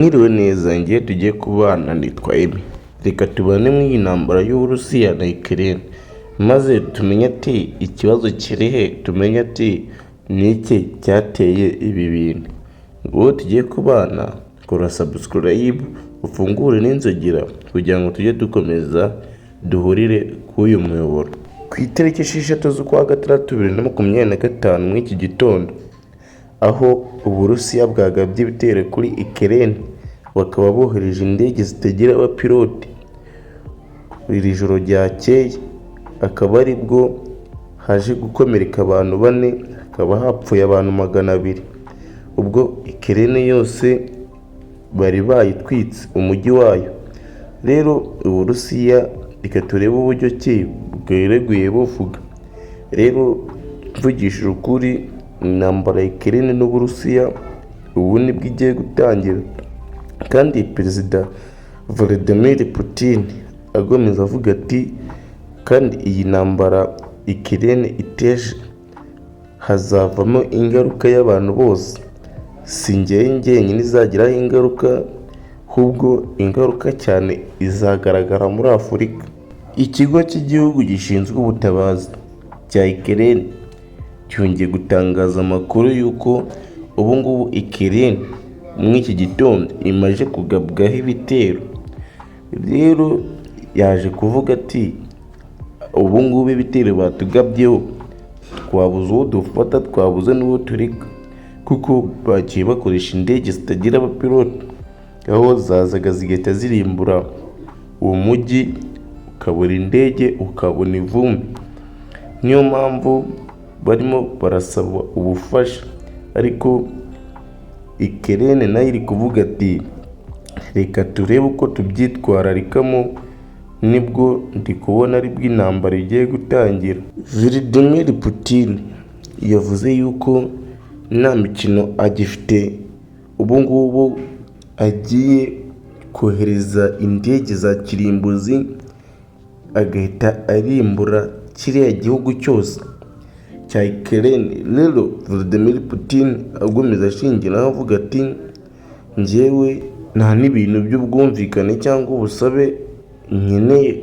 Mwiriwe neza, ngiye tugiye kubana, nitwa Emi. Reka tubane mu iyi ntambara y'Uburusiya na Ukraine, maze tumenye ati ikibazo kiri he, tumenye ati ni iki cyateye ibi bintu. Wowe tugiye kubana, kora subscribe, ufungure n'inzogera kugira ngo tujye dukomeza duhurire kuri uyu muyoboro. Ku itariki 6 z'ukwa gatandatu 2025, muri iki gitondo, aho Uburusiya bwagabye ibitero kuri Ukraine, bakaba bohereje indege zitagira abapilote iri joro ryakeye, akaba aribwo haje gukomereka abantu bane, hakaba hapfuye abantu 200. Ubwo Ukraine yose bari bayitwitse, umujyi wayo. Rero Uburusiya, reka turebe uburyo ki bwereguye buvuga. Rero mvugishije ukuri, intambara ya Ukraine n'Uburusiya ubu nibwo igiye gutangira, kandi Perezida Vladimir Putin akomeza avuga ati kandi iyi ntambara Ukraine iteje hazavamo ingaruka y'abantu bose, si njyewe njyenyine izagiraho ingaruka, ahubwo ingaruka cyane izagaragara muri Afurika. Ikigo cy'igihugu gishinzwe ubutabazi cya Ukraine cyongeye gutangaza amakuru y'uko ubu ngubu Ukraine muri iki gitondo imaze kugabwaho ibitero. Rero yaje kuvuga ati ubu ngubu ibitero batugabyeho, twabuze uwo dufata, twabuze n'uwo tureka, kuko bagiye bakoresha indege zitagira abapilote, aho zazaga zigahita zirimbura uwo mujyi, ukabura indege, ukabona ivumbi. Niyo mpamvu barimo barasaba ubufasha, ariko Ukraine nayo iri kuvuga ati reka turebe uko tubyitwararikamo, nibwo ndi kubona aribwo intambara igiye gutangira. Vladimir Putin yavuze yuko nta mikino agifite, ubu ngubu agiye kohereza indege za kirimbuzi, agahita arimbura kiriya gihugu cyose cya Ukraine. Rero Vladimir Putin akomeza ashingiraho avuga ati njyewe nta n'ibintu by'ubwumvikane cyangwa ubusabe nkeneye.